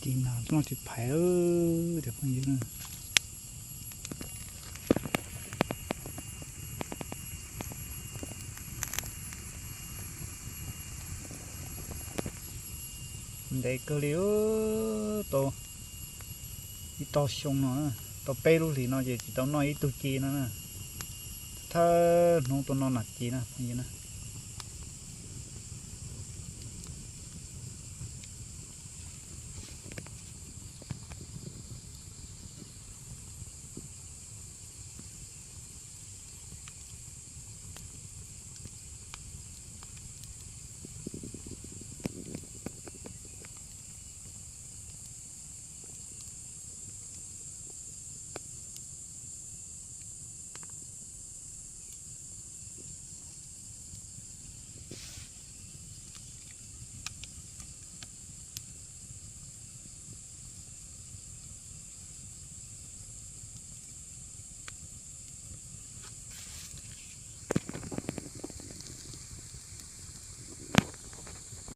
ຈີນນານອກຊິໄຜເອີ ແຕ່ເພິ່ນຢູ່ນະ ໄດ້ເກີລີໂອ ໂຕ ອີ່ຕໍ່ຊົງເນາະ ໂຕເປ້ລູກຫຼີເນາະ ເຈຈິໂຕນ້ອຍ ອີ່ຕູຈີນນະ ເທີໜູໂຕນ້ອຍໜັກຈີນນະ ເພິ່ນຢູ່ນະ.